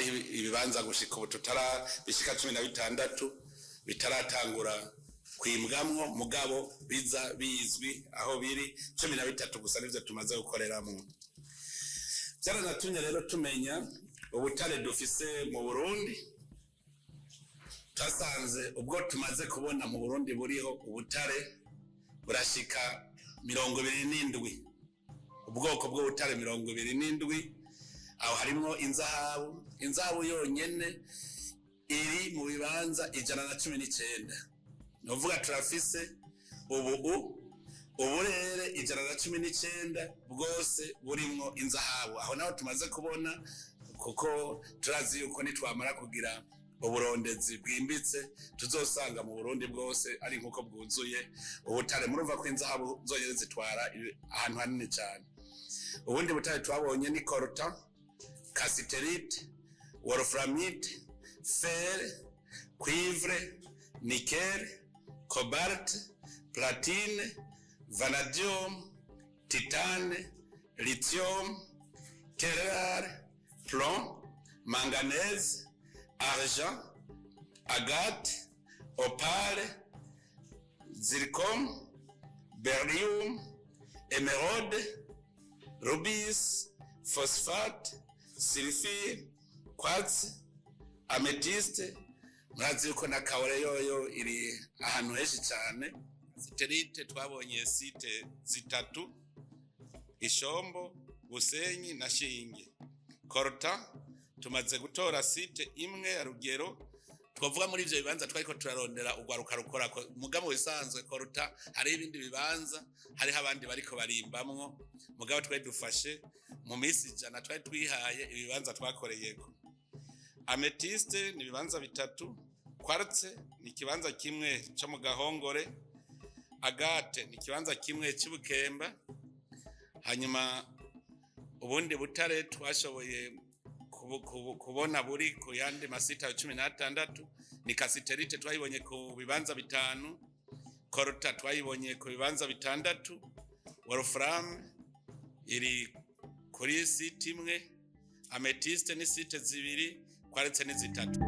hari ibibanza gushika ubu tutara bishika 16 bitaratangura kwimbwamwo, mugabo biza bizwi aho biri. 13 gusa nivyo tumaze gukoreramwo. Byaranatumye rero tumenya ubutare dufise mu Burundi. Twasanze ubwo tumaze kubona mu Burundi buriho ubutare burashika 27, ubwoko bw'ubutare 27. Aho harimwo inzahabu. Inzahabu yonyene iri mu bibanza 119. Ni ukuvuga turafise ubu uburere 119 bwose burimwo inzahabu. Aho naho tumaze kubona, kuko turazi yuko nitwamara kugira uburondezi bwimbitse tuzosanga mu Burundi bwose ari nkuko bwuzuye ubutare. Murumva ko inzahabu zonyene zitwara ahantu hanini cyane. Ubundi butare twabonye ni coltan, cassitérite, wolframite, fer, cuivre, nickel, cobalt, platine, vanadium, titane, lithium, terre, plomb, manganèse, argent, agate, opale, zircon, beryllium, émeraude, rubis, phosphate, sulfure, quartz, améthyste. Murazi yuko na kaore yoyo iri ahantu henshi cyane. Cassitérite twabonye site zitatu: Ishombo, Busenyi na Shinge. Coltan tumaze gutora site imwe ya Rugero. Twavuga muri ivyo bibanza twariko turarondera urwaruka rukora mugabo bisanzwe coltan, hari ibindi bibanza hariho abandi bariko barimbamwo, mugabo twari dufashe mu minsi 100 twari twihaye ibibanza twakoreyeko. Améthyste ni ibibanza bitatu, quartz ni ikibanza kimwe co mu Gahongore, agate ni ikibanza kimwe c'Ibukemba. Hanyuma ubundi butare twashoboye kubona buri ku yandi ma sites 16 ni cassitérite, twayibonye ku bibanza bitanu, coltan twayibonye ku bibanza bitandatu, wolfram iri kuri site imwe, améthyste ni site zibiri, quartz ni zitatu.